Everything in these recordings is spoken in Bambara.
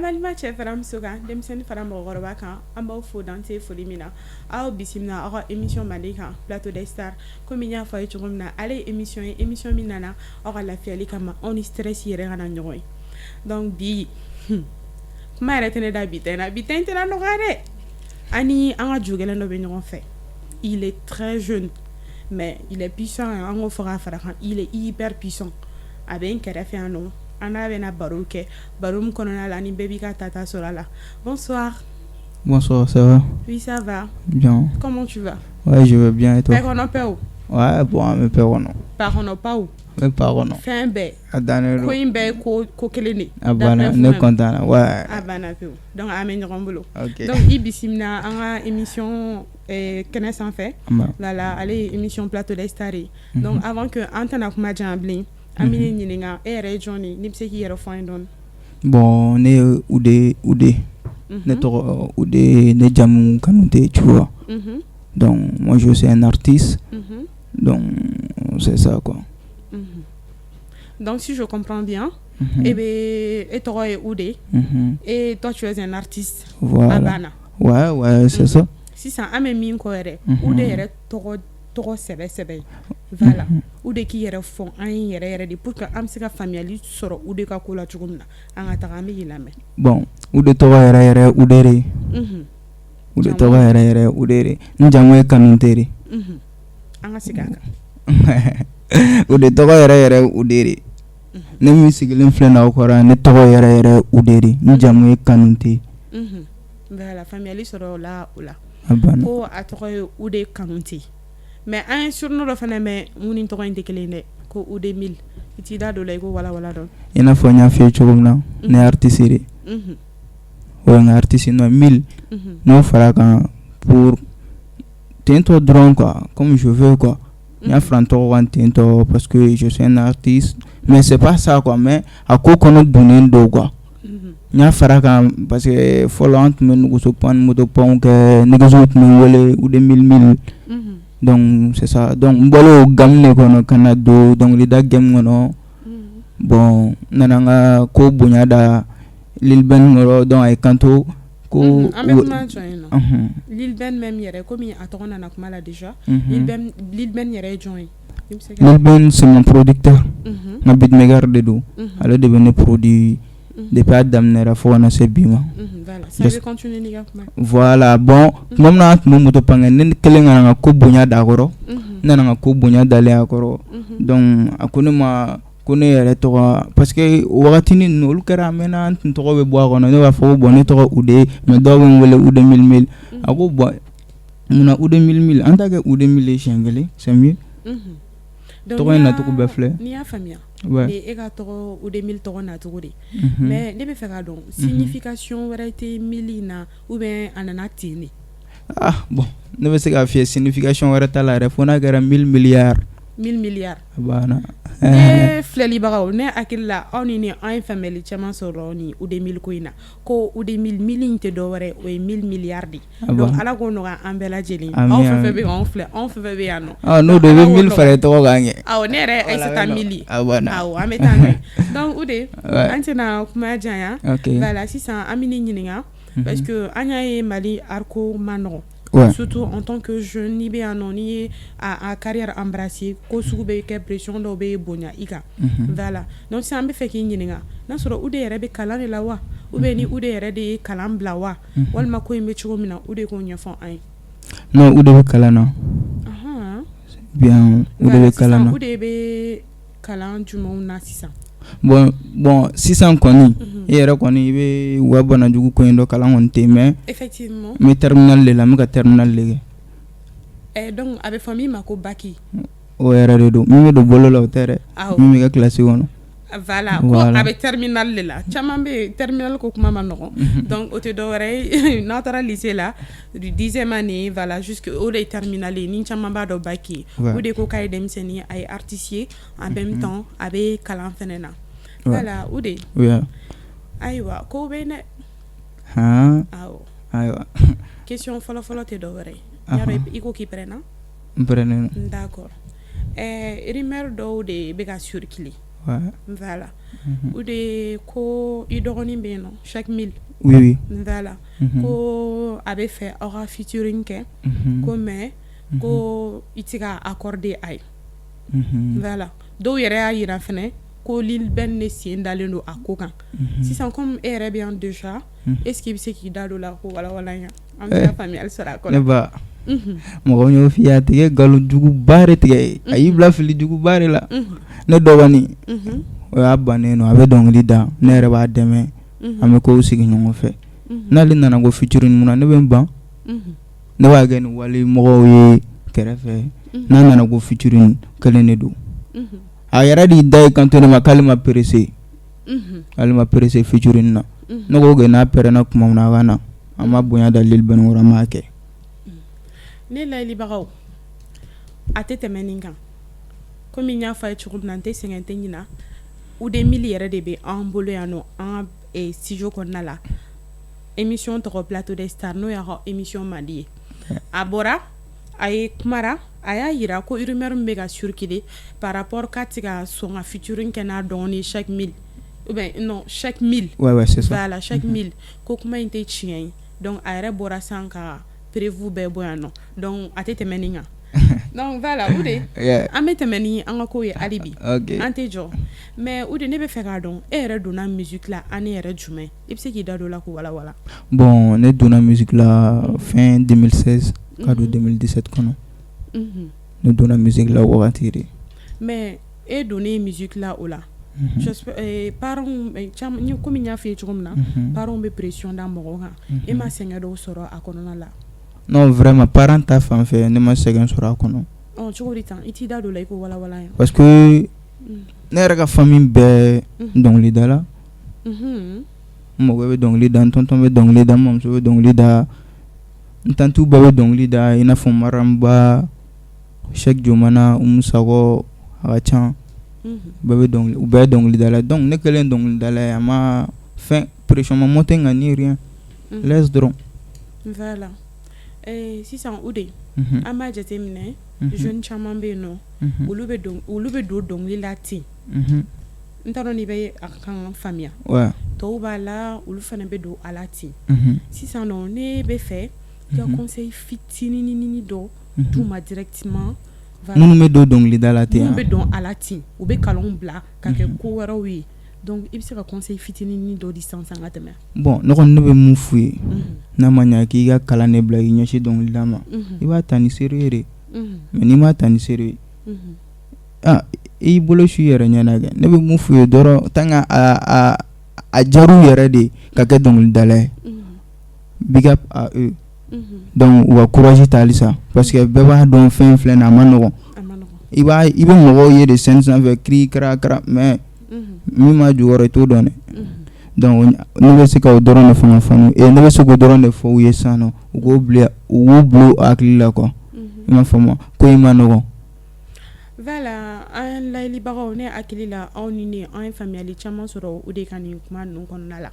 An balima cɛ fara muso kan, denmisɛnnin fara mɔgɔkɔrɔba kan, an b'aw fo dan tɛ foli min na. Aw bisimila aw ka émission mandi kan, Plateau des Stars. Komi n y'a fɔ a ye cogo min na, ale ye émission ye, émission min nana aw ka lafiyali kama, aw ni stress yɛrɛ kana ɲɔgɔn ye. Donc bi, kuma yɛrɛ tɛ ne da bi ta in na. Bi ta in tɛna nɔgɔya dɛ. Ani an ka ju gɛlɛn dɔ bɛ ɲɔgɔn fɛ. Il est très jeune, mais il est puissant. An k'o fɔ k'a fara kan, il est hyper puissant. A bɛ n kɛrɛfɛ yan nɔ, an n'a bɛna baro kɛ, baro min kɔnɔna la ni bɛɛ b'i ka tata sɔrɔ a la. Bonsoir. Bonsoir, ça va? Oui, ça va. Bien. Comment tu vas? Ouais, je vais bien, et toi? Bɛɛ kɔnɔ pɛw? Ouais, bon, an bɛ pɛ kɔnɔ. Pa kɔnɔ paw. N bɛ pa kɔnɔ. Fɛn bɛɛ. A dannen don. Ko in bɛɛ ye ko ko kelen de. A banna, ne content na, ouais. A banna pewu. Donc an bɛ ɲɔgɔn bolo. Ok. Donc i bisimila an ka émission kɛnɛ sanfɛ. Voilà, ale ye émission Plateau des Stars ye. Donc avant que an tɛna kuma janya bilen, an bɛ ne ɲininka, e yɛrɛ ye jɔn ye? N'i bɛ se k'i yɛrɛ fɔ an ye dɔɔni. Bon, ne ye Ude Ude. Ne tɔgɔ Ude, ne jamu Kanute, tu vois. Donc moi, je suis un artiste. Donc c'est ça, quoi. Donc si je comprends bien, e bɛ e tɔgɔ ye Ude. Et toi, tu es un artiste. Voilà. A banna. Ouais, c'est ça. Sisan an bɛ min kɔ yɛrɛ, Ude yɛrɛ tɔgɔ tɔgɔ sɛbɛ sɛbɛ. Voilà. Ude k'i yɛrɛ fɔ an ye yɛrɛ yɛrɛ de, pour que an bɛ se ka faamuyali sɔrɔ Ude ka ko la cogo min na. An ka taga, an bɛ k'i lamɛn. Bon, Ude tɔgɔ yɛrɛ yɛrɛ, Ude de. Ude tɔgɔ yɛrɛ yɛrɛ, Ude de. N jamu ye Kanute de. An ka segin a kan. Ude tɔgɔ yɛrɛ yɛrɛ, Ude de. Ne min sigilen filɛ nin aw kɔrɔ, ne tɔgɔ yɛrɛ yɛrɛ, Ude de. N jamu ye Kanute. Voilà, faamuyali sɔrɔ o la o la. A banna. Ko a tɔgɔ ye Ude Kanute. Mais an ye surnom dɔ fana mɛn mun ni tɔgɔ in tɛ kelen ye dɛ, ko Ude Mille. I t'i da don o la, i ko wala wala dɔn. I n'a fɔ n y'a f'i ye cogo min na, ne ye artiste de. O ye n ka artiste nom Mille. N'o fara kan pour tentɔ dɔrɔn quoi, comme je veux, quoi. N y'a fara n tɔgɔ kan tentɔ parce que je suis un artiste, mais c'est pas ça, quoi. Mais a ko kɔnɔ donnen don, quoi. N y'a fara kan parce que fɔlɔ an tun bɛ nɛgɛso pan ni moto panw kɛ, nɛgɛsow tun bɛ n wele Ude Mille Mille. Donc c'est ça. Donc n bɔlen o game de kɔnɔ ka na don dɔnkilida game kɔnɔ. Bon, n nana n ka ko bonya da Lil Ben kɔrɔ, donc a ye kanto ko. An bɛ kuma jɔ yen nɔ. Lil Ben même yɛrɛ, komi a tɔgɔ nana kuma la déjà. Lil Ben, Lil Ben yɛrɛ ye jɔn ye? I bɛ se ka Lil Ben, c'est mon producteur. N ka beatmaker de don. Ale de bɛ ne produit depuis a daminɛra fo ka na se bi ma. Voilà, ça bɛ continuer n'i ka kuma. Voilà, bon, tuma min na an tun bɛ moto pan kɛ, ne kɛlen ka na n ka ko bonya da a kɔrɔ. N nana n ka ko bonya dalen a kɔrɔ. Donc a ko ne ma ko ne yɛrɛ tɔgɔ, parce que o wagatinin ninnu olu kɛra a mɛnna, n tun tɔgɔ bɛ bɔ a kɔnɔ. Ne b'a fɔ ko bon, ne tɔgɔ Ude, mais dɔw bɛ n wele Ude Mille Mille. A ko bon, munna Ude Mille Mille? An t'a kɛ Ude Mille ye siɲɛ kelen, c'est mieux. Tɔgɔ in nacogo bɛɛ filɛ. N'i y'a faamuya, ni e ka tɔgɔ Ude Mille tɔgɔ nacogo de, mais ne bɛ fɛ k'a dɔn, signification wɛrɛ tɛ mille in na ou bien a nana ten de? Ah bon, ne bɛ se k'a f'i ye, signification wɛrɛ t'a la yɛrɛ, fo n'a kɛra 1000 milliards. 1000 milliards. A banna. Ne filɛlibagaw, ne hakili la, aw ni ne, an ye faamuyali caman sɔrɔ ni Ude Mille ko in na, ko Ude Mille, mille in tɛ dɔwɛrɛ, o ye 1000 milliards de. Donc Ala k'o nɔgɔya an bɛɛ lajɛlen. Aw fɛn fɛn bɛ k'anw filɛ, anw fɛn fɛn bɛ yan nɔ. Ɔ n'o don, i bɛ 1000 fara i tɔgɔ kan kɛ. Awɔ, ne yɛrɛ Ayisata Mille. A banna. Awɔ, an bɛ taa n'o ye. Donc Ude, an tɛna kuma janya. Voilà, sisan an bɛ n'i ɲininka parce que an y'a ye Mali art ko man nɔgɔn. Surtout en tant que jeune, n'i bɛ yan nɔ, n'i ye a carrière embrasser, ko sugu bɛ kɛ, pression dɔw bɛ bonya i kan. Voilà, donc sisan an bɛ fɛ k'i ɲininka n'a sɔrɔ Ude yɛrɛ bɛ kalan de la wa, ou bien ni Ude yɛrɛ de ye kalan bila wa, walima ko in bɛ cogo min na, Ude k'o ɲɛfɔ an ye. Non, Ude bɛ kalan na. Bien, Ude bɛ kalan na. Ude bɛ kalan jumɛnw na sisan? Bon, sisan kɔni, e yɛrɛ kɔni, i bɛ u ka banajugu ko in dɔn, kalan kɔni tɛ yen, mais effectivement n bɛ terminale de la, n bɛ ka terminale de kɛ. Donc a bɛ fɔ min ma ko bac. O yɛrɛ de don, min bɛ don bolo la, o tɛ dɛ. Min bɛ kɛ classe kɔnɔ. Voilà, ko a bɛ terminale de la. Caman bɛ yen, terminale ko kuma ma nɔgɔn. Donc o tɛ dɔwɛrɛ ye, n'aw taara lycée la, du 10e année, voilà, jusque o de ye terminale ye, ni caman b'a dɔn bac ye. O de ko k'a ye denmisɛnnin ye, a ye artiste ye, en même temps a bɛ kalan fɛnɛ na. Voilà, Ude. Ayiwa, kow bɛ yen dɛ. Han. Awɔ. Ayiwa. Question fɔlɔ fɔlɔ tɛ dɔwɛrɛ ye. Y'a dɔn i ko k'i pɛrɛnna? N pɛrɛnnen don. D'accord. Rumeur dɔw de bɛ ka circuler. Voilà. O de ko i dɔgɔnin bɛ yen nɔ, Cheikh Mil. Oui oui. Voilà. Ko a bɛ fɛ aw ka featuring kɛ. Ko mais ko i tɛ ka accorder a ye. Voilà. Dɔw yɛrɛ y'a jira fana ko Lil Ben de sen dalen don a ko kan. Sisan comme e yɛrɛ bɛ yan déjà, est-ce que i bɛ se k'i da don o la k'o walawala an ye? An bɛ se ka faamuyali sɔrɔ a ko la. Ne ba, mɔgɔ min y'o f'i ye, a tigi ye nkalonjuguba de tigɛ, a y'i bila filijuguba de la. Ne dɔgɔnin, o y'a bannen don, a bɛ dɔnkili da, ne yɛrɛ b'a dɛmɛ, an bɛ kow sigi ɲɔgɔn fɛ. N'ale nana ko featuring mun na, ne bɛ n ban. Ne b'a kɛ ni wali mɔgɔw ye kɛrɛfɛ. N'a nana ko featuring, kelen de don. A yɛrɛ de y'i da i kanto ne ma k'ale ma pressé. K'ale ma pressé featuring na. Ne ko n'a pɛrɛnna tuma min na, a ka na. An ma bonya da Lil Ben kɔrɔ, an b'a kɛ. Ne layɛlibagaw, a tɛ tɛmɛ nin kan. Komi n y'a fɔ a ye cogo min na, n tɛ sɛgɛn, tɛ ɲina. Oudé Mil yɛrɛ de bɛ an bolo yan nɔ, an ka studio kɔnɔna la. Émission tɔgɔ Plateau des Stars, n'o y'a ka émission mandi ye. A bɔra, a ye kumara, a y'a jira ko rumeur min bɛ ka circuler par rapport k'a tɛ ka sɔn ka featuring kɛ n'a dɔgɔnin Cheikh Mil, ou bien non, Cheikh Mil. Ouais ouais, c'est ça. Voilà, Cheikh Mil, ko kuma in tɛ tiɲɛ ye. Donc a yɛrɛ bɔra sisan ka preuve bɛɛ bɔ yan nɔ. Donc a tɛ tɛmɛ nin kan. Donc voilà, Oudé, an bɛ tɛmɛ ni an ka ko ye hali bi. An tɛ jɔ. Mais Oudé, ne bɛ fɛ k'a dɔn, e yɛrɛ donna musique la année yɛrɛ jumɛn? I bɛ se k'i da don o la k'o walawala. Bon, ne donna musique la fin 2016 ka don 2017 kɔnɔ. Ne donna musique la o wagati de. Mais e donnen musique la o la, parents caman, komi n y'a f'i ye cogo min na, parents bɛ pression da mɔgɔw kan. E ma sɛgɛn dɔw sɔrɔ a kɔnɔna la? Non, vraiment, parents ta fan fɛ, ne ma sɛgɛn sɔrɔ a kɔnɔ. Ɔ, cogo di tan? I t'i da don o la, i k'o walawala an ye. Parce que ne yɛrɛ ka famille bɛɛ dɔnkilidala. N mɔkɛ bɛ dɔnkili da, n tonton bɛ dɔnkili da, n mamuso bɛ dɔnkili da, n tantiw bɛɛ bɛ dɔnkili da, i n'a fɔ Maramba, Cheikh Jomana, Umu Sakɔ, a ka ca. Bɛɛ bɛ dɔnkili, u bɛɛ ye dɔnkilidala. Donc ne kɛlen dɔnkilidala ye, a ma fɛn pression ma monter n kan ni rien. Laisse dɔrɔn. Voilà. Sisan Oudé, an b'a jateminɛ, jeune caman bɛ yen nɔ, olu bɛ don dɔnkili la ten. N t'a dɔn n'i bɛ a kan faamuya. Tɔw b'a la, olu fana bɛ don a la ten. Sisan nɔ, ne bɛ fɛ i ka conseil fitinininin dɔ d'u ma directement. Minnu bɛ don dɔnkilida la ten. Minnu bɛ don a la ten, u bɛ kalanw bila ka kɛ ko wɛrɛw ye. Donc i bɛ se ka conseil fitinin dɔ di sisan ka tɛmɛ. Bon, ne kɔni, ne bɛ mun f'u ye, n'a ma ɲɛ k'i ka kalan de bila k'i ɲɛsin dɔnkilida ma, i b'a ta ni sérieux de. Mais n'i m'a ta ni sérieux, ah, i y'i bolo su i yɛrɛ ɲɛna kɛ. Ne bɛ mun f'u ye dɔrɔn, tant que a diyar'u yɛrɛ de ka kɛ dɔnkilidala ye, big up à eux. Donc u ka courage ta halisa, parce que bɛɛ b'a dɔn, fɛn filɛ nin ye, a ma nɔgɔn. I b'a, i bɛ mɔgɔw ye de scène sanfɛ, kiri kara kara, mais min b'a jukɔrɔ, i t'o dɔn dɛ. Donc ne bɛ se ka o dɔrɔn de fɔ n ka famille, ne bɛ se k'o dɔrɔn de fɔ u ye sisan nɔ, u k'o bila, u k'u bila u hakili la quoi. I m'a faamu, ko in ma nɔgɔn. Voilà, an layɛlibagaw, ne hakili la, aw ni ne, an ye faamuyali caman sɔrɔ o de ka nin kuma ninnu kɔnɔna la.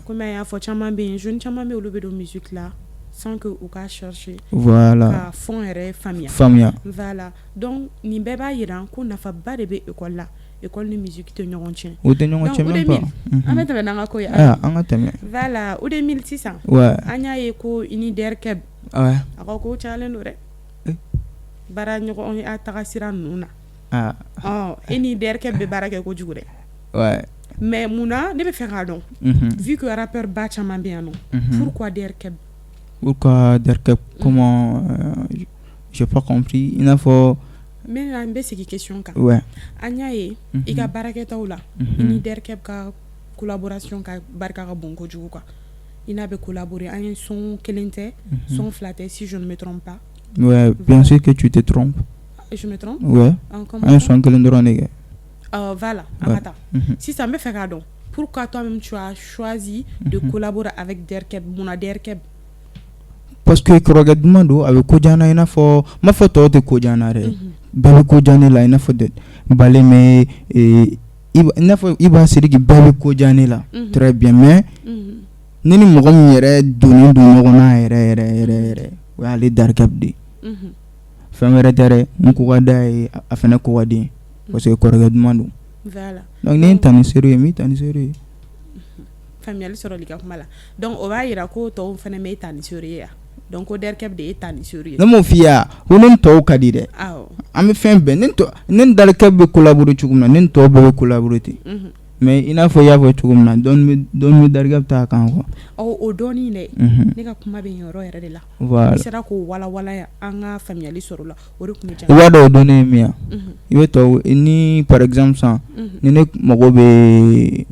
Komi a y'a fɔ, caman bɛ yen, jeune caman bɛ yen, olu bɛ don musique la sans que u ka chercher ka fond yɛrɛ faamuya. Faamuya. Voilà, donc nin bɛɛ b'a jira ko nafaba de bɛ école la. École ni musique tɛ ɲɔgɔn tiɲɛ. O tɛ ɲɔgɔn tiɲɛ même pas. An bɛ tɛmɛ n'an ka ko ye. An ka tɛmɛ. Voilà, Oudé Mil, sisan an y'a ye ko i ni Derkeb, a ka ko cayalen don dɛ. Baara ɲɔgɔn a taga sira ninnu na. Ɔ, e ni Derkeb bɛ baara kɛ kojugu dɛ. Mais munna, ne bɛ fɛ k'a dɔn, vu que rappeur ba caman bɛ yan nɔ, pourquoi Derkeb? Pourquoi Derkeb? Comment, j'ai pas compris, i n'a fɔ. N bɛna, n bɛ segin question kan. An y'a ye i ka baarakɛtaw la, i ni Derkeb ka collaboration ka barika ka bon kojugu quoi. I n'a bɛ collaborer, an ye son kelen tɛ, son fila tɛ, si je ne me trompe pas. Ouais, bien sûr que tu te trompes. Je me trompe? Ouais. An ye son kelen dɔrɔn de kɛ. Voilà, an ka taa. Sisan n bɛ fɛ k'a dɔn pourquoi toi-même tu as choisi de collaborer avec Derkeb. Munna Derkeb? Parce que kɔrɔkɛ duman don, a bɛ ko diya n na, i n'a fɔ n m'a fɔ tɔw tɛ ko diya n na dɛ. Bɛɛ bɛ ko diya ne la, i n'a fɔ Baleme, i n'a fɔ Iba Sidiki, bɛɛ bɛ ko diya ne la très bien, mais ne ni mɔgɔ min yɛrɛ donnen don ɲɔgɔn na yɛrɛ yɛrɛ yɛrɛ yɛrɛ, o y'ale Derkeb de ye. Fɛn wɛrɛ tɛ dɛ, n ko ka d'a ye, a fana ko ka di n ye parce que kɔrɔkɛ duman don. Voilà. Donc ne ye ta ni sérieux ye, n b'i ta ni sérieux ye. Faamuyali sɔrɔli ka kuma la. Donc o b'a yira ko tɔw fana m'e ta ni sérieux ye wa? Donc ko Derkɛ de ye ta ni sérieux ye. Ne m'o f'i ye wa? Ko ne ni tɔw ka di dɛ. Awɔ. An bɛ fɛn bɛɛ, ne ni Derkɛ bɛ collaborer cogo min na, ne ni tɔw bɛɛ bɛ collaborer ten. Mais i n'a fɔ i y'a fɔ cogo min na, dɔɔni bɛ Derkɛ ta kan quoi. Ɔ, o dɔɔni dɛ, ne ka kuma bɛ yen yɔrɔ yɛrɛ de la. Voilà. I sera k'o walawala yan, an ka faamuyali sɔrɔ o la, o de tun bɛ I b'a dɔn o dɔnni ye min ye, i bɛ tɔw ni par exemple sisan, ni ne mago bɛ,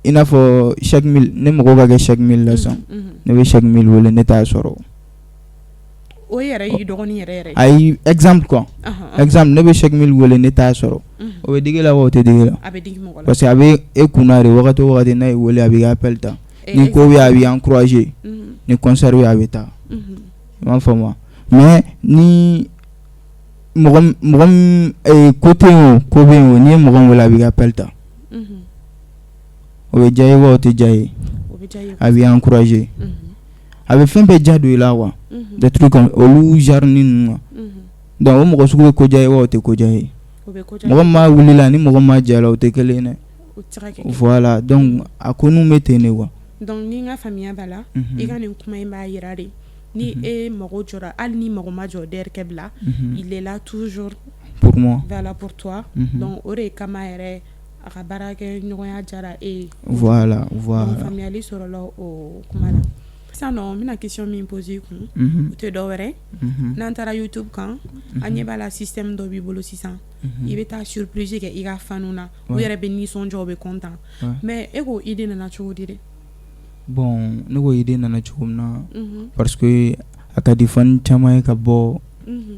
i n'a fɔ chaque mille, ne mago ka kɛ chaque mille la sisan, ne bɛ chaque mille wele, ne t'a sɔrɔ. O yɛrɛ y'i dɔgɔnin yɛrɛ yɛrɛ. Ayi, exemple quoi. Exemple, ne bɛ chaque mille wele, ne t'a sɔrɔ. O bɛ digi la wa o tɛ digi la? A bɛ digi mɔgɔ la. Parce que a bɛ e kunna de, wagati o wagati n'a y'i wele, a b'i ka appel ta. Ni ko bɛ yen, a b'i encourager. Ni concert bɛ yen, a bɛ taa. I m'a faamu wa? Mais ni mɔgɔ mɔgɔ min ko tɛ yen o, ko bɛ yen o, n'i ye mɔgɔ min wele, a b'i ka appel ta. O bɛ diya i ye wa o tɛ diya i ye? A b'i encourager. A bɛ fɛn bɛɛ diya don i la quoi. Des trucs comme olu genre ni ninnu quoi. Donc o mɔgɔ sugu bɛ ko diya i ye wa o tɛ ko diya i ye? Mɔgɔ min b'a wuli la ni mɔgɔ min b'a diya la, o tɛ kelen ye dɛ. Voilà, donc a ko ninnu bɛ ten de quoi. Donc ni n ka faamuya b'a la, i ka nin kuma in b'a yira de, ni e mago jɔra, hali ni mago ma jɔ Derkɛ la, il est là toujours pour moi. Voilà, pour toi. Donc o de kama yɛrɛ a ka baara kɛ ɲɔgɔnya diyara e ye. Voilà, voilà. Faamuyali sɔrɔla o kuma la. Sisan nɔ, n bɛna question min poser i kun, o tɛ dɔ wɛrɛ, n'an taara YouTube kan, an ɲɛ b'a la, système dɔ b'i bolo sisan, i bɛ taa surprise kɛ i ka fans na, u yɛrɛ bɛ nisɔndiya, u bɛ content. Mais e k'o idée nana cogo di dɛ? Bon, ne ko idée nana cogo min na, parce que a ka di fan caman ye ka bɔ,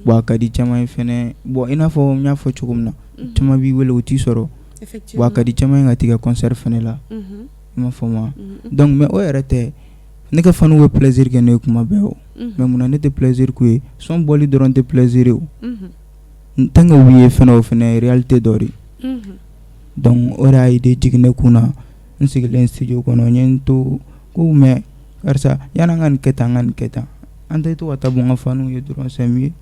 bon, a ka di caman ye fɛnɛ, bon, i n'a fɔ n y'a fɔ cogo min na, caman b'i wele, u t'i sɔrɔ. Bon, a ka di caman ye ka t'i ka concert fɛnɛ la. I m'a faamu wa? Donc mais o yɛrɛ tɛ, ne ka fans bɛ plaisir kɛ ne ye kuma bɛɛ o. Mais munna ne tɛ plaisir k'u ye? Son bɔli dɔrɔn tɛ plaisir ye o. Tant que u ye fɛnɛ, o fɛnɛ ye réalité dɔ de ye. Donc o de y'a idée jigin ne kun na, n sigilen studio kɔnɔ, n ye n to ko mais karisa, yan'an ka nin kɛ tan, an ka nin kɛ tan, an tɛ to ka taa bɔ n ka fans ye dɔrɔn, c'est mieux.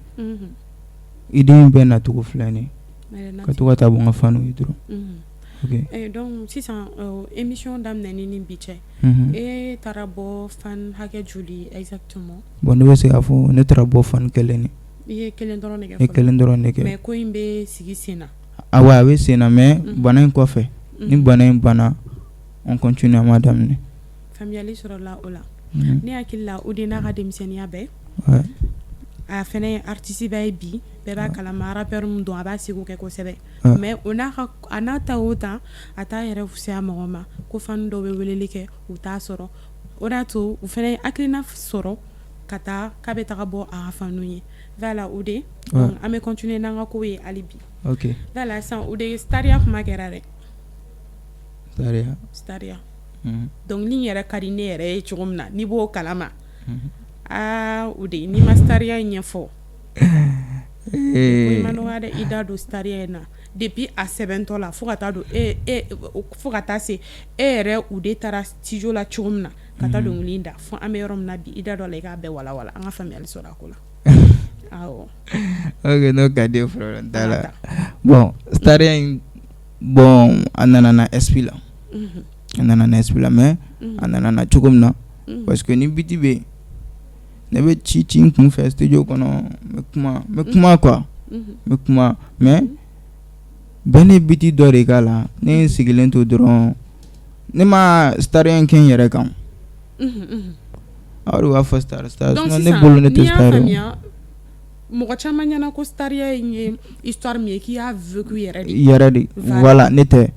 Idée in bɛɛ nacogo filɛ nin ye, ka to ka taa bɔ n ka fans ye dɔrɔn. Ok. Donc sisan, émission daminɛni ni bi cɛ, e taara bɔ fan hakɛ joli exactement? Bon, ne bɛ se k'a fɔ ne taara bɔ fan kelen de. I ye kelen dɔrɔn de kɛ? Ne kelen dɔrɔn de kɛ. Mais ko in bɛ sigi sen na? Ah ouais, a bɛ sen na, mais bana in kɔfɛ, ni bana in banna, on continue, an b'a daminɛ. Faamuyali sɔrɔla o la. Ne hakili la, o de n'a ka denmisɛnninya bɛɛ, a fɛnɛ ye artiste ba ye bi, bɛɛ b'a kalama, rappeur min don, a b'a seko kɛ kosɛbɛ. Mais o n'a ka, a n'a ta o ta, a t'a yɛrɛ fisaya mɔgɔ ma ko fan dɔw bɛ weleli kɛ, u t'a sɔrɔ. O de y'a to u fɛnɛ ye hakilina sɔrɔ ka taa k'a bɛ taga bɔ a ka fans ye. Voilà, o de an bɛ continuer n'an ka ko ye hali bi. Voilà, sisan o de stariya kuma kɛra dɛ. Stariya. Stariya. Dɔnkili yɛrɛ ka di ne yɛrɛ ye cogo min na, n'i b'o kalama, aa, o de n'i ma stariya in ɲɛfɔ, ko ma nɔgɔya dɛ. I da don stariya in na depuis a sɛbɛntɔ la fo ka taa don e fo ka taa se e yɛrɛ, u de taara studio la cogo min na ka taa dɔnkili in da fo an bɛ yɔrɔ min na bi, i da dɔ la, i k'a bɛɛ walawala, an ka faamuyali sɔrɔ a ko la. Awɔ. Ok, n'o ka di ye, problème t'a la. Bon, stariya in, bon, a nana na esprit la. A nana na esprit la, mais a nana na cogo min na, parce que ni beat bɛ yen, ne bɛ ci ci n kun fɛ studio kɔnɔ, n bɛ kuma, n bɛ kuma quoi, n bɛ kuma, mais bɛɛ ne beat dɔ de k'a la, ne ye n sigilen to dɔrɔn, ne ma stariya in kɛ n yɛrɛ kan. Aw de b'a fɔ star star, sinon ne bolo ne tɛ star ye. Mɔgɔ caman ɲɛna ko stariya in ye histoire min ye, k'i y'a vécu yɛrɛ de. Yɛrɛ de, voilà, ne tɛ.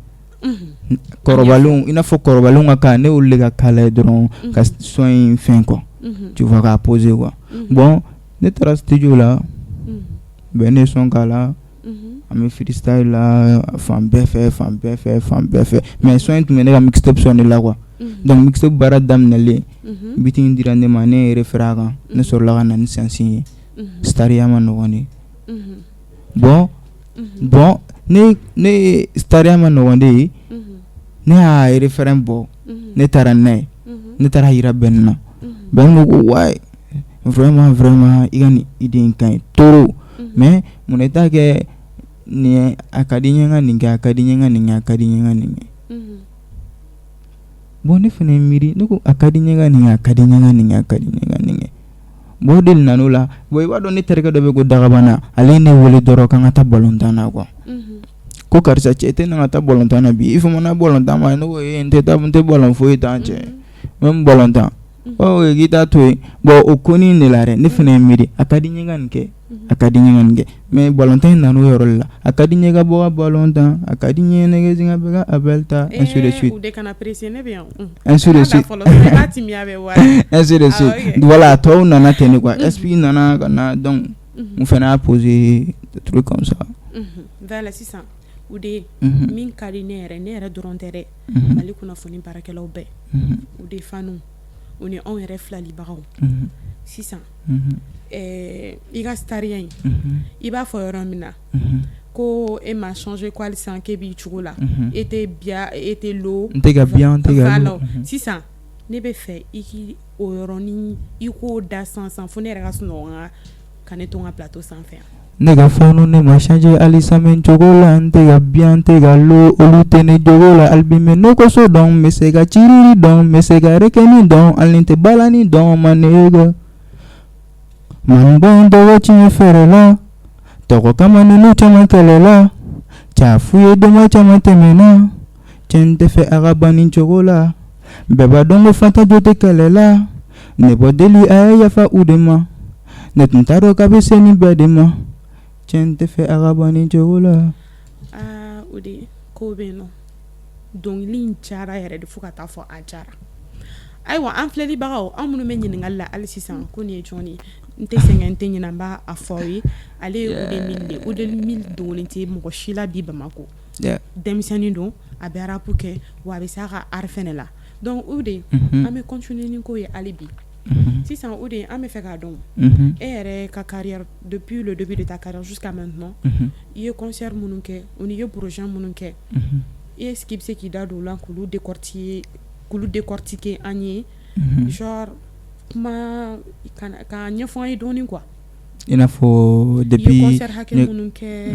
Kɔrɔbalenw, i n'a fɔ kɔrɔbalenw ka cas, ne y'olu de ka cas lajɛ dɔrɔn ka son in fɛn quoi, tu vois, k'a poser quoi. Bon, ne taara studio la, bɛn ne son k'a la, an bɛ freestyle la fan bɛɛ fɛ, fan bɛɛ fɛ, fan bɛɛ fɛ, mais son in tun bɛ ne ka mixtape son de la quoi. Donc mixtape baara daminɛlen, beat in dira ne ma, ne ye référé a kan, ne sɔrɔla ka na ni sens ye. Stariya ma nɔgɔn de. Bon, ne stariya ma nɔgɔn de ye, ne y'a refrain bɔ, ne taara n'a ye, ne taara yira Bɛn na. Bɛn ko ko ouais, vraiment vraiment, i ka nin idée in ka ɲi trop, mais mun i t'a kɛ Nin a ka di n ye ka nin kɛ, a ka di n ye ka nin kɛ, a ka di n ye ka nin kɛ. Bon, ne fana ye miiri, ne ko a ka di n ye ka nin kɛ, a ka di n ye ka nin kɛ, a ka di n ye ka nin kɛ. Bon, o de nana o la. Bon, i b'a dɔn, ne terikɛ dɔ bɛ ko Dagabana, ale ye ne wele dɔrɔn k'an ka taa balontan na quoi. Ko karisa cɛ, e tɛ na ka taa balontan na bi? I famana balontan ma. Ne ko ee, n tɛ taa, n tɛ balon foyi tan cɛ, n bɛ balontan ɔ k'i t'a to yen. Bon, o konin de la dɛ, ne fana ye miiri, a ka di n ye ka nin kɛ, a ka di n ye ka nin kɛ. Mais balontan in nana o yɔrɔ de la. A ka di n ye ka bɔ ka balon tan, a ka di n ye ne ka bɛ ka appel ta, ainsi de suite, ainsi de suite, ainsi de suite. Voilà, tɔw nana ten de quoi. Esprit nana ka na, donc n fana y'a posé des trucs comme ça. Voilà, sisan o de min ka di ne yɛrɛ, ne yɛrɛ dɔrɔn tɛ dɛ, Mali kunnafoni baarakɛlaw bɛɛ, o de fanu, o ni anw yɛrɛ filalibagaw. Sisan i ka stariya in, i b'a fɔ yɔrɔ min na ko e ma changer, ko hali sisan k'e b'i cogo la, e tɛ biya, e tɛ lo. N tɛ ka biya, n tɛ ka lo. Sisan ne bɛ fɛ i k'i o yɔrɔnin, i k'o da sisan fo ne yɛrɛ ka sunɔgɔ ka ne to n ka plateau sanfɛ yan. Ne ka fanu, ne ma changer halisa n cogo la, n tɛ ka biya, n tɛ ka lo, olu tɛ ne jogo la. Hali bi n bɛ nɔgɔso dɔn, n bɛ se ka ciriri dɔn, n bɛ se ka rekɛni dɔn, hali n tɛ balani dɔn. Ma ne man tɔgɔ tiɲɛ fɛrɛ la, tɔgɔ kama ninnu caman kɛlɛ la, cɛ fu ye dama caman tɛmɛna. Cɛ n tɛ fɛ a ka ban nin cogo la, bɛɛ b'a dɔn ko fanta jo tɛ kɛlɛ la. Ne bɔ deli, a ye yafa u de ma, ne tun t'a dɔn k'a bɛ se nin bɛɛ de ma. Cɛ n tɛ fɛ a ka ban nin cogo la. Aa, o de ko bɛ yen nɔ, dɔnkili in cayara yɛrɛ de fo ka taa fɔ a jara. Ayiwa, an filɛlibagaw, an minnu bɛ ɲininkali la hali sisan ko nin ye jɔn ye, n tɛ sɛgɛn, n tɛ ɲinɛ, n b'a fɔ aw ye, ale ye Oudé Mille de. Oudé Mille dogolen tɛ mɔgɔ si la bi Bamakɔ. Denmisɛnnin don, a bɛ rap kɛ, wa a bɛ se a ka art fɛnɛ la. Donc Oudé, an bɛ continuer ni ko ye hali bi. Sisan Oudé, an bɛ fɛ k'a dɔn e yɛrɛ ka carrière, depuis le début de ta carrière jusqu'à maintenant, i ye concert minnu kɛ, o ni i ye projet minnu kɛ, est-ce que i bɛ se k'i da don o la k'olu décortiquer an ye, genre kuma k'a ɲɛfɔ an ye dɔɔnin quoi? I n'a fɔ depuis i ye concert hakɛ minnu kɛ,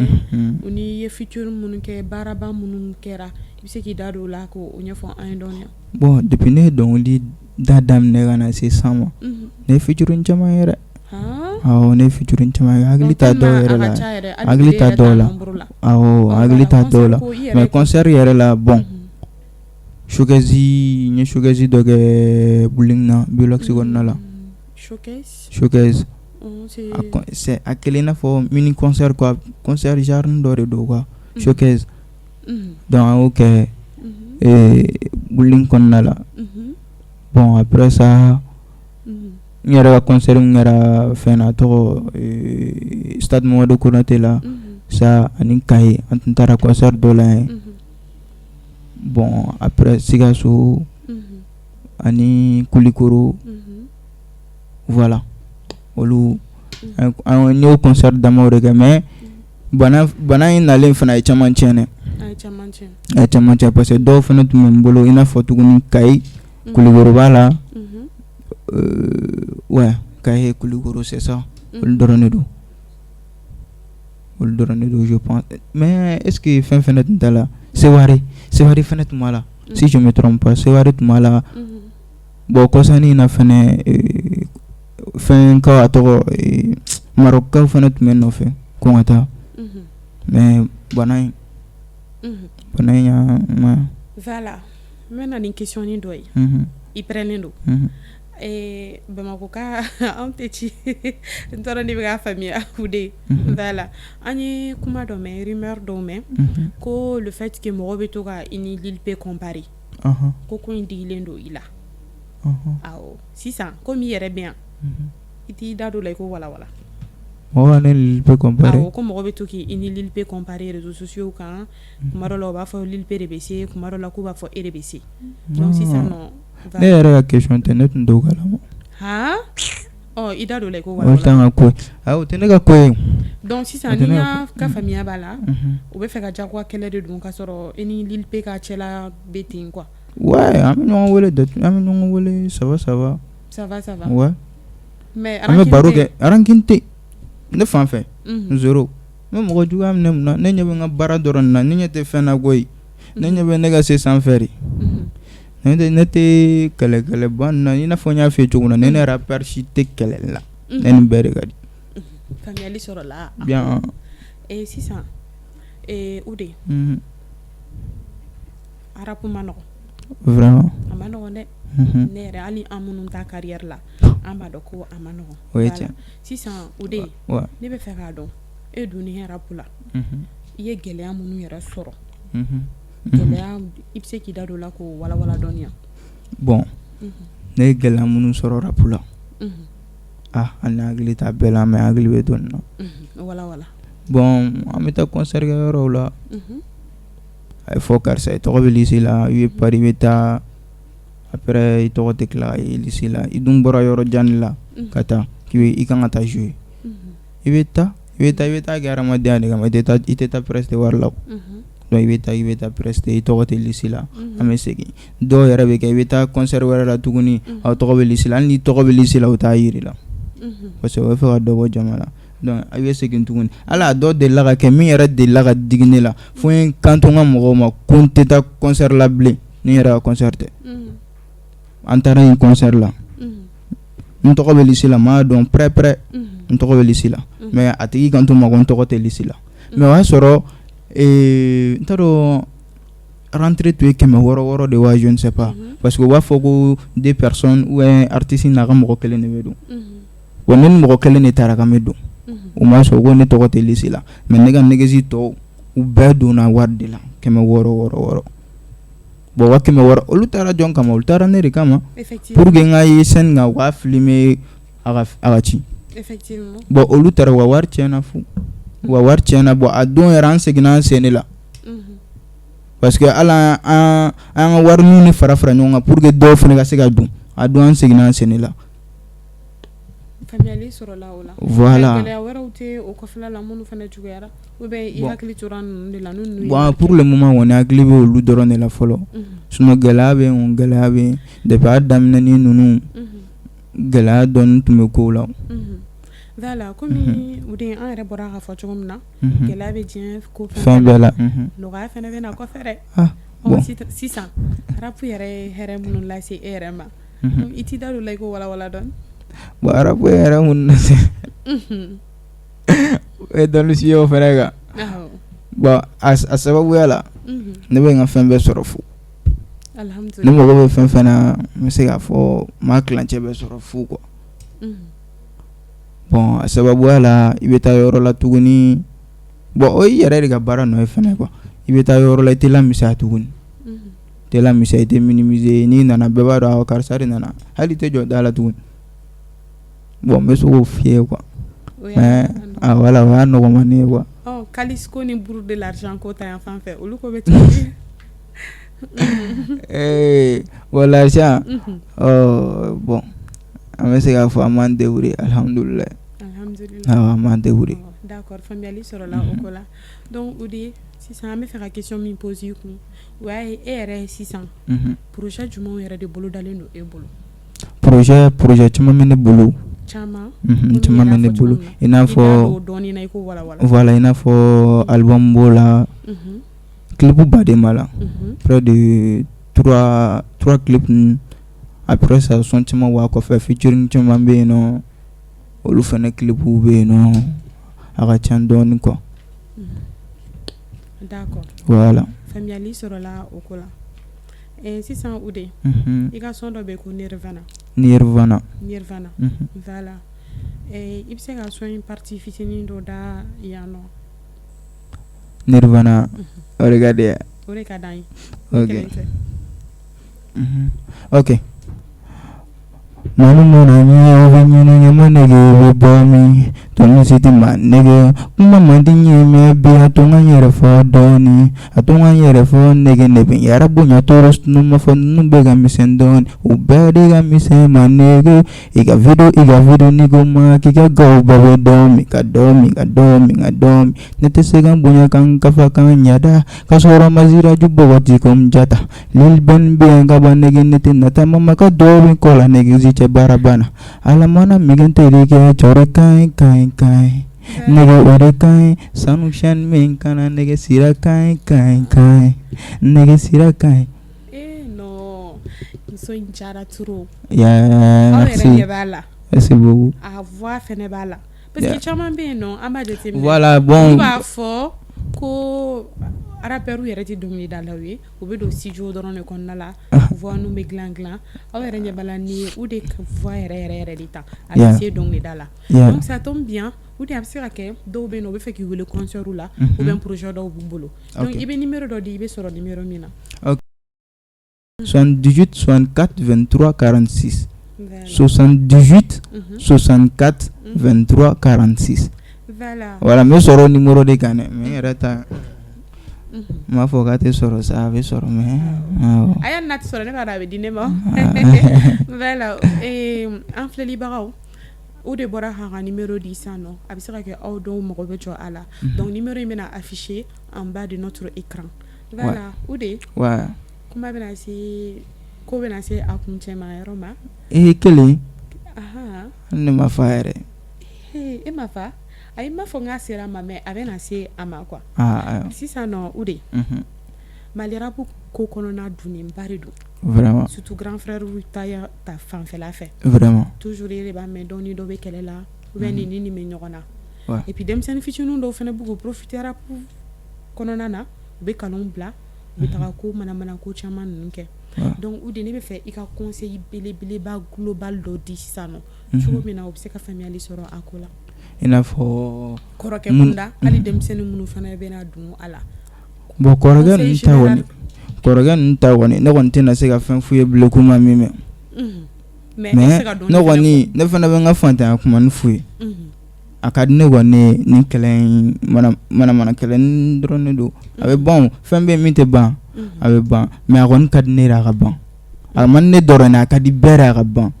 o ni i ye featuring minnu kɛ, baaraba minnu kɛra, i bɛ se k'i da don o la k'o ɲɛfɔ an ye dɔɔnin? Bon, depuis ne ye dɔnkili da daminɛ ka na se sisan ma, ne ye featuring caman ye dɛ. Awɔ, ne ye featuring caman ye, hakili t'a dɔw yɛrɛ la, hakili t'a dɔw la. Awɔ, hakili t'a dɔw la. Mais concert yɛrɛ la, bon, showcase, n ye showcase dɔ kɛ Building na, Bilox kɔnɔna la. Showcase, c'est a kɛlen i n'a fɔ mini concert quoi, concert genre dɔ de don quoi, showcase. Donc an y'o kɛ Building kɔnɔna la. Bon, après ça, n yɛrɛ ka concert min kɛra fɛn na, a tɔgɔ Stade Mamadu Konate la ça, ani Kayi, an tun taara concert dɔ la yen. Bon, après Sikaso ani Kulikoro, voilà, olu an y'o concert damaw de kɛ. Mais bana in nalen fana ye caman tiɲɛ dɛ, a ye caman tiɲɛ, parce que dɔw fana tun bɛ n bolo, i n'a fɔ tuguni Kayi, Kulikoro b'a la. Ouais, Kayi, Kulikoro, c'est ça, olu dɔrɔn de don, olu dɔrɔn de don, je pense. Mais est ce que fɛn fɛnɛ tun t'a la? Seware, Seware fɛnɛ tun b'a la, si je me trompe pas, Seware tun b'a la. Bon, kɔsani in na fɛnɛ, fɛn ka a tɔgɔ, Marɔkukaw fɛnɛ tun bɛ n nɔfɛ ko n ka taa, mais bana in y'a Voilà, n bɛ na ni question dɔ ye, i pɛrɛnnen don. Bamakɔ ka anw tɛ ci, n t'a dɔn n'i bɛ k'a faamuya Oudé. Voilà, an ye kuma dɔ mɛn, rumeur dɔw mɛn ko le fait que mɔgɔ bɛ to ka i ni Lil P comparer, ko in digilen don i la. Awɔ, sisan komi i yɛrɛ bɛ yan, i t'i da don o la, i k'o walawala. Mɔgɔ ka ne ni Lil P comparer? Awɔ, ko mɔgɔ bɛ to k'i ni Lil P comparer réseaux sociaux kan. Tuma dɔ la u b'a fɔ Lil P de bɛ se, tuma dɔ la k'u b'a fɔ e de bɛ se. Donc sisan nɔ. Ne yɛrɛ ka question tɛ, ne tun t'o kalama. Han, ɔ i da don o la, i k'o walawala. O t'an ka ko ye, ayi, o tɛ ne ka ko ye. Donc sisan ni n ka faamuya b'a la, u bɛ fɛ ka jagoya kɛlɛ de don, ka sɔrɔ i ni Lil P ka cɛla bɛ ten quoi. Ouais, an bɛ ɲɔgɔn wele, an bɛ ɲɔgɔn wele, ça va, ça va. Ça va, ça va. Ouais. Mais an bɛ baro kɛ, rancune tɛ ne fan fɛ, zéro. N bɛ mɔgɔ juguya minɛ mun na? Ne ɲɛ bɛ n ka baara dɔrɔn na, ne ɲɛ tɛ fɛn na koyi. Ne ɲɛ bɛ ne ka se sanfɛ de. Ne tɛ kɛlɛ kɛlɛba na, i n'a fɔ n y'a f'i ye cogo min na, ne ni rappeur si tɛ kɛlɛ la, ne ni bɛɛ de ka di. Faamuyali sɔrɔla. Bien. Sisan o de rap ma nɔgɔn. Vraiment. A ma nɔgɔn dɛ. Ne yɛrɛ, hali an minnu ta carrière la, an b'a dɔn ko a ma nɔgɔn. O ye tiɲɛ. Sisan o de, ne bɛ fɛ k'a dɔn, e donnen rap la, i ye gɛlɛya minnu yɛrɛ sɔrɔ, gɛlɛya, i bɛ se k'i da don o la k'o walawala dɔɔni? Bon, ne ye gɛlɛya minnu sɔrɔ rap la, ah, hali ne hakili t'a bɛɛ la, mais hakili bɛ dɔɔnin na. Walawala. Bon, an bɛ taa concert kɛ yɔrɔw la, a ye fɔ karisa i tɔgɔ bɛ liste la, i bɛ Paris, i bɛ taa, après i tɔgɔ tɛ tila ka ye liste la. I dun bɔra yɔrɔ jan de la ka taa k'i i kan ka taa jouer. I bɛ taa, i bɛ taa, i bɛ taa kɛ hadamadenya de kama. I tɛ taa, i tɛ taa prester wari la. Donc i bɛ taa, i bɛ taa prester, i tɔgɔ tɛ liste la, an bɛ segin. Dɔw yɛrɛ bɛ kɛ, i bɛ taa concert wɛrɛ la tuguni, aw tɔgɔ bɛ liste la. Hali n'i tɔgɔ bɛ liste la, u t'a yir'i la, parce que u bɛ fɛ ka dɔ bɔ jama la. Donc i bɛ segin tuguni. Hali a dɔ delila ka kɛ, min yɛrɛ delila ka digi ne la, fo n ye kan to n ka mɔgɔw ma ko n tɛ taa concert la bilen ni n yɛrɛ ka concert tɛ. An taara yen concert la, n tɔgɔ bɛ liste la, n m'a dɔn près près, n tɔgɔ bɛ liste la, mais a tigi kan to n ma ko n tɔgɔ tɛ liste la. Mais o y'a sɔrɔ, n t'a dɔn, rentrée tun ye 600 600 de wa, je ne sais pas, parce que u b'a fɔ ko deux personnes ou bien artiste n'a ka mɔgɔ kelen de bɛ don. Bon, ne ni mɔgɔ kelen de taara k'an bɛ don, u ma sɔn ko ne tɔgɔ tɛ liste la. Mais ne ka nɛgɛsi tɔw, u bɛɛ donna wari de la, 600 600 600. Bon, wa 600, olu taara jɔn kama? Olu taara ne de kama, pour que n ka ye scène kan, u k'a filmer, a ka ci. Bon, olu taara, u ka wari tiɲɛna fu, u ka wari tiɲɛna. Bon, a don yɛrɛ, an seginna an sen de la, parce que hali an ka wari ni fara fara ɲɔgɔn kan pour que dɔw fana ka se ka don. A don, an seginna an sen de la. Faamuyali sɔrɔla o la. Voilà. Gɛlɛya wɛrɛw tɛ o kɔfɛla la minnu fana juguyara, ou bien i hakili tora ninnu de la? Bon, pour le moment kɔni, hakili bɛ olu dɔrɔn de la fɔlɔ. Sinon gɛlɛya bɛ yen, gɛlɛya bɛ yen. Depuis a daminɛni ninnu, gɛlɛya dɔɔni tun bɛ kow la. Voilà, komi o de an yɛrɛ bɔra k'a fɔ cogo min na, gɛlɛya bɛ diɲɛ ko fɛn bɛɛ la, nɔgɔya fana bɛ na kɔfɛ dɛ. Ah bon, sisan rap yɛrɛ ye hɛrɛ minnu lase e yɛrɛ ma, i t'i da don o la i k'o walawala dɔɔni? Bon, rap ye hɛrɛ minnu lase, o ye dɔɔni si ye o fana kan. Bon, a sababuya la, ne bɛ n ka fɛn bɛɛ sɔrɔ fu. Ne mago bɛ fɛn fɛn na, n bɛ se k'a fɔ n b'a kilancɛ bɛɛ sɔrɔ fu quoi. Bon, a sababuya la, i bɛ taa yɔrɔ la tuguni. Bon, o y'i yɛrɛ de ka baara nɔ ye fɛnɛ quoi. I bɛ taa yɔrɔ la, i tɛ lamisɛnya tuguni, i tɛ lamisɛnya, i tɛ minimiser. N'i nana, bɛɛ b'a dɔn karisa de nana, hali i tɛ jɔ da la tuguni. Bon, n bɛ se k'o f'i ye quoi, mais ah voilà, o y'a nɔgɔmani ye quoi. Kalisko ni Bourre de l'argent ko ta yan fan fɛ, olu ko bɛ cogo di? Ee, bon, l'argent, bon, an bɛ se k'a fɔ an b'an débrouiller, alhamdulilayi. Alhamdulilayi. Awɔ, an b'an débrouiller. D'accord, faamuyali sɔrɔla o ko la. Donc o de, sisan an bɛ fɛ ka question min poser i kun, o y'a ye, e yɛrɛ ye sisan, projet jumɛnw yɛrɛ de bolodalen don e bolo? Projet caman bɛ ne bolo. Caman. Caman bɛ ne bolo, i n'a fɔ dɔɔnin na, i k'o walawala. Voilà, i n'a fɔ album b'o la, clip baden b'a la, près de trois clips. Après ça, son caman b'a kɔfɛ, featuring caman bɛ yen nɔ, olu fana clips bɛ yen nɔ, a ka ca dɔɔnin quoi. D'accord. Voilà. Faamuyali sɔrɔla o ko la. Sisan Ude, i ka son dɔ bɛ yen ko Nirvana. Nirvana. Nirvana. Voilà. I bɛ se ka son in partie fitinin dɔ da yan nɔ? Nirvana, o de ka di ye? O de ka d'an ye. Ok. Ok. Mali mana ɲɛ bɛ ɲini ma nege bɛ bɔ min tɔmi si tɛ ma nege kuma man di n ye, mais bi a to n ka n yɛrɛ fɔ dɔɔni, a to n ka n yɛrɛ fɔ nege. Ne bɛ n yɛrɛ bonya tɔɔrɔ ma fɔ ninnu bɛɛ ka misɛn dɔɔni, u bɛɛ de ka misɛn ma nege. I ka vidéo, i ka vidéo, n'i ko ma k'i ka gaw bɛɛ bɛ dɔn min ka dɔn min ka dɔn min ka dɔn min. Ne tɛ se ka n bonya ka n kafa ka n ɲada ka sɔrɔ ma siraju bɔgɔti comme jata. Lil Ben bɛ yan ka ban nege, ne tɛ nata mama ka dɔ bɛ kɔ la nege si cɛ baara banna. Ala mana min kɛ n terikɛ cɔrɔ ka ɲi ka ɲi ka ɲi. Nɛgɛ o de ka ɲi sanu chaîne bɛ n kan na nɛgɛ sira ka ɲi ka ɲi ka ɲi nɛgɛ sira ka ɲi. Eh non, muso in diyara trop. Yeah, Aw yɛrɛ merci. ɲɛ b'a la. Merci beaucoup. A voix fɛnɛ b'a la. Parce que caman bɛ yen nɔ, an b'a jateminɛ. Voilà, bon. Olu b'a fɔ ko rappeurs yɛrɛ tɛ dɔnkilidalaw ye, u bɛ don studio dɔrɔn de kɔnɔna la, voix ninnu bɛ dilan dilan. Aw yɛrɛ ɲɛ b'a la nin ye o de voix yɛrɛ yɛrɛ yɛrɛ de ta. A bɛ se dɔnkilida la. Donc ça tombe bien, ou bien a bɛ se ka kɛ dɔw bɛ yen nɔ, u bɛ fɛ k'i wele concert la, ou bien projet dɔw b'u bolo. Donc i bɛ numéro dɔ di, i bɛ sɔrɔ numéro min na. Ok. 78 64 23 46. 78 64 23 46. Voilà. Voilà, n bɛ sɔrɔ o numéro de kan dɛ, mais n yɛrɛ ta n m'a fɔ k'a tɛ sɔrɔ sa, a bɛ sɔrɔ mais awɔ. A y'a n'a tɛ sɔrɔ, ne b'a dɔn a bɛ di ne ma. Voilà, an filɛlibagaw, o de bɔra k'a ka numéro di sisan nɔ, a bɛ se ka kɛ aw dɔw mago bɛ jɔ a la. Donc numéro in bɛna afficher en bas de notre écran. Voilà, o de. Ouais. Kuma bɛna se, ko bɛna se a kuncɛ ma yɔrɔ ma. Ee kelen. Ahan. Ne ma fa yɛrɛ. E ma fa? Ayi, n m'a fɔ n k'a sera a ma, mais a bɛna se a ma quoi. Ah, ayiwa. Sisan nɔ, o de. Mali rap ko kɔnɔna dunnenba de don. Vraiment. Surtout grand frère ta ta fanfɛla fɛ. Vraiment. Toujours e de b'a mɛn dɔw ni dɔ bɛ kɛlɛ la, ou bien nin ni nin bɛ ɲɔgɔn na. Ouais. Et puis denmisɛnnin fitininw dɔw fana b'u k'u profiter rap kɔnɔna na, u bɛ kanu bila, u bɛ taga ko manamana ko caman ninnu kɛ. Donc o de, ne bɛ fɛ i ka conseil belebeleba global dɔ di sisan nɔ. Cogo min na u bɛ se ka faamuyali sɔrɔ a ko la. I n'a fɔ kɔrɔkɛ kunda, hali denmisɛnnin minnu fana bɛna don a la. Bon, kɔrɔkɛ ninnu ta kɔni, kɔrɔkɛ ninnu ta kɔni, ne kɔni tɛna se ka fɛn f'u ye bilen k'u ma min mɛn. Mais mais ne kɔni, ne fana bɛ n ka fantanya kuma f'u ye. A ka di ne kɔni ye nin kɛlɛ in, manamana kɛlɛ dɔrɔn de don, a bɛ ban. Fɛn bɛ min tɛ ban, a bɛ ban, mais a kɔni ka di ne yɛrɛ a ka ban. A man ne dɔrɔn, a ka di bɛɛ a ka ban.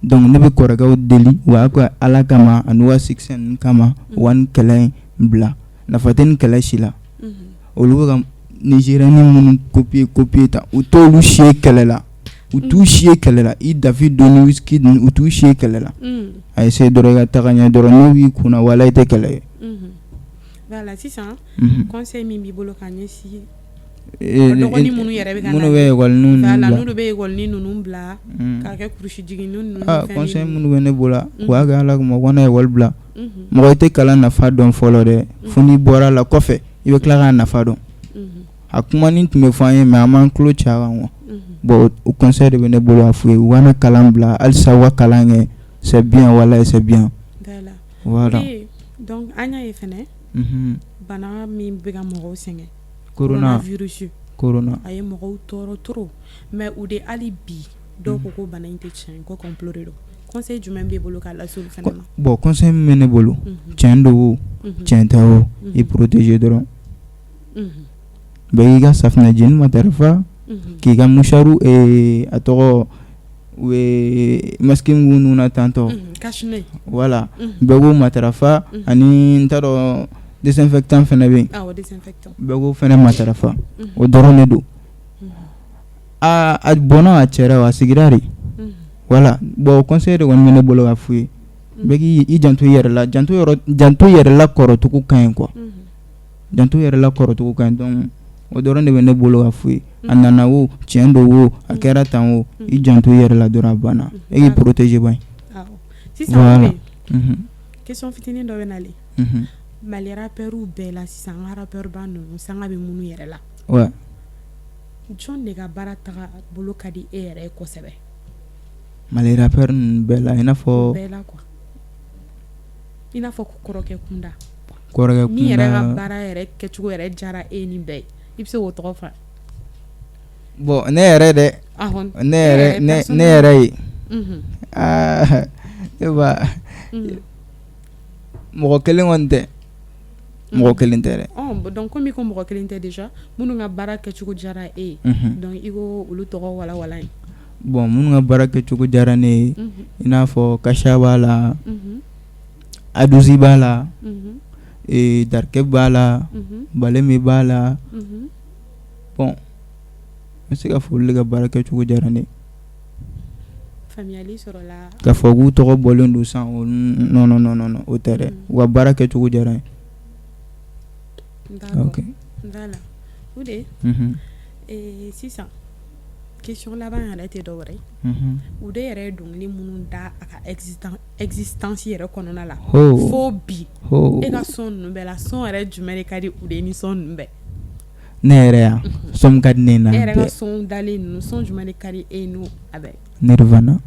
Donc ne bɛ kɔrɔkɛw deli, u b'a kɛ Ala kama ani ka succès ninnu kama, u ka nin kɛlɛ in bila, nafa tɛ nin kɛlɛ si la. Olu bɛ ka Nigérian minnu copier copier tan, u t'olu si ye kɛlɛ la, u t'u si ye kɛlɛ la. I Davido ni Wizkid, u t'u si ye kɛlɛ la. A essayer dɔrɔn i ka taga ɲɛ dɔrɔn, n'u b'i kunna, walahi i tɛ kɛlɛ ye. Voilà, sisan conseil min b'i bolo ka ɲɛsin dɔgɔnin minnu yɛrɛ bɛ ka minnu bɛ école ninnu bila, n'olu bɛ école ninnu bila k'a kɛ kurusi jiginni ninnu. Ah, conseil minnu bɛ ne bolo, u k'a kɛ Ala kama, u kana école bila. Mɔgɔ i tɛ kalan nafa dɔn fɔlɔ dɛ, fo n'i bɔra la kɔfɛ i bɛ tila k'a nafa dɔn. A kumanin tun bɛ fɔ an ye, mais an m'an tulo ci a kan quoi. Bon, o conseil de bɛ ne bolo a f'u ye, u kana kalan bila halisa, u ka kalan kɛ, c'est bien, walahi c'est bien. Voilà. Donc an y'a ye fɛnɛ, bana min bɛ ka mɔgɔw sɛgɛn, coronavirus, corona, a ye mɔgɔw tɔɔrɔ trop, mais u de hali bi dɔw ko ko bana in tɛ tiɲɛ, ko complot de don. Conseil jumɛn b'e bolo k'a lase olu fana ma? Bon, conseil min bɛ ne bolo, tiɲɛ don o, tiɲɛ tɛ o, i protéger dɔrɔn. Bɛɛ k'i ka safunɛjeni matarafa, k'i ka mouchoir, a tɔgɔ, masque min b'u nun na tantɔ, cache-nez, voilà, bɛɛ k'o matarafa, ani n t'a dɔn désinfectant fana bɛ yen, bɛɛ k'o fana matarafa, o dɔrɔn de don. Aa, a bɔnna a cɛra o, a sigira de. Voilà, bon, conseil de kɔni bɛ ne bolo ka f'u ye, bɛɛ k'i janto i yɛrɛ la, janto janto yɛrɛ la kɔrɔcogo ka ɲi quoi, janto yɛrɛ la kɔrɔcogo ka ɲi. Donc o dɔrɔn de bɛ ne bolo ka f'u ye. A nana o, tiɲɛ don o, a kɛra tan o, i janto i yɛrɛ la dɔrɔn, a banna, e k'i protéger ban. Sisan question fitinin dɔ bɛ nalen. Mali rappeurs bɛɛ la sisan, an ka rappeur ba ninnu, sanga bɛ minnu yɛrɛ la, jɔn de ka baara taga bolo ka di e yɛrɛ ye kosɛbɛ? Mali rappeur ninnu bɛɛ la, i n'a fɔ bɛɛ la quoi, i n'a fɔ kɔrɔkɛ kunda. Kɔrɔkɛ kunda, min yɛrɛ ka baara yɛrɛ kɛcogo yɛrɛ diyara e ni bɛɛ ye, i bɛ se k'o tɔgɔ fɔ? Bon, ne yɛrɛ dɛ, ne yɛrɛ ye, aa ne ba, mɔgɔ kelen kɔni tɛ, mɔgɔ kelen tɛ dɛ. Donc komi i ko mɔgɔ kelen tɛ déjà, minnu ka baara kɛcogo diyara e ye, donc i ko olu tɔgɔ walawala ye. Bon, minnu ka baara kɛcogo diyara ne ye, i n'a fɔ Kasha b'a la, Aduzi b'a la, Darkɛ b'a la, Balemi b'a la. Bon, n bɛ se ka fɔ olu de ka baara kɛcogo diyara ne ye. Faamuyali sɔrɔla. K'a fɔ k'u tɔgɔ bɔlen don san, non non non non, o tɛ dɛ. U ka baara kɛcogo diyara n ye. D'accord. Ok. Voilà. O de sisan, question laban yɛrɛ tɛ dɔwɛrɛ ye. O de yɛrɛ ye dɔnkili minnu da a ka existence yɛrɛ kɔnɔna la fo bi, e ka son ninnu bɛɛ la, son yɛrɛ jumɛn de ka di o de ni son ninnu bɛɛ? Ne yɛrɛ yan, son min ka di ne ye n'a E yɛrɛ ka son dalen ninnu, son jumɛn de ka di e n'o a bɛɛ? Nirvana.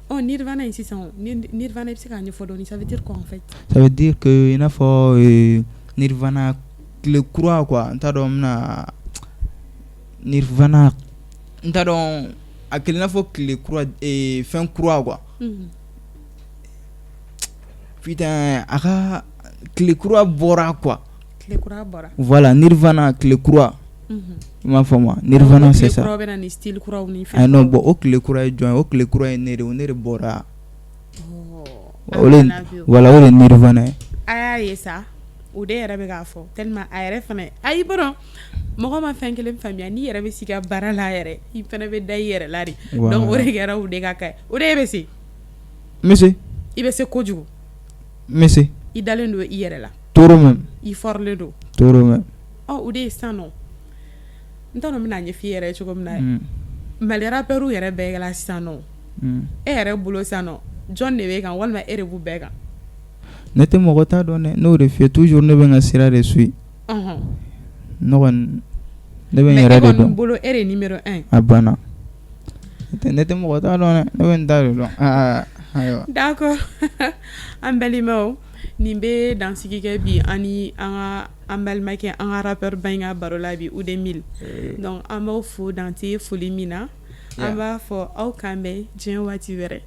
Ɔ, Nirvana in sisan, Nirvana, i bɛ se k'a ɲɛfɔ dɔɔni? Ça veut dire quoi en fait? Ça veut dire que i n'a fɔ Nirvana, tile kura quoi. N t'a dɔn n bɛna Nirvana, n t'a dɔn, a kɛlen i n'a fɔ tile kura, fɛn kura quoi. Putain, a ka tile kura bɔra quoi. Tile kura bɔra. Voilà, Nirvana, tile kura. I m'a faamu? Nirvana, c'est ça. Tile kura bɛ na ni style kuraw ni fɛn. Non, bon, o tile kura ye jɔn ye? O tile kura ye ne de ye, ne de bɔra. O de, voilà, o de ye Nirvana ye. A y'a ye sa, o de yɛrɛ bɛ k'a fɔ tellement a yɛrɛ fana, ayi, bɔrɔ mɔgɔ ma fɛn kelen faamuya, n'i yɛrɛ bɛ s'i ka baara la yɛrɛ, i fana bɛ da i yɛrɛ la de. Donc o de kɛra o de ka kɛ o de bɛ se. N bɛ se. I bɛ se kojugu. N bɛ se. I dalen don i yɛrɛ la. Trop même. I fɔrilen don. Trop même. Ɔ, o de ye sisan nɔ, n t'a dɔn n bɛna ɲɛfɔ i yɛrɛ ye cogo min na, Mali rappeurs yɛrɛ bɛɛ la sisan nɔ, e yɛrɛ bolo sisan nɔ, jɔn de b'e kan walima e de b'u bɛɛ kan? Ne tɛ mɔgɔ ta dɔn dɛ, n'o de f'i ye toujours, ne bɛ n ka sira de suit. Ne kɔni, ne bɛ n yɛrɛ de dɔn. Bolo e de ye numéro 1. A banna, ne tɛ mɔgɔ ta dɔn dɛ, ne bɛ n ta de dɔn. Aa, ayiwa. D'accord, an balimaw, nin bɛ dansigi kɛ bi ani an ka an balimakɛ, an ka rappeur ba in ka baro la bi, Ude Mil. Donc an b'aw fo dante foli min na, an b'a fɔ aw k'an bɛn diɲɛ waati wɛrɛ.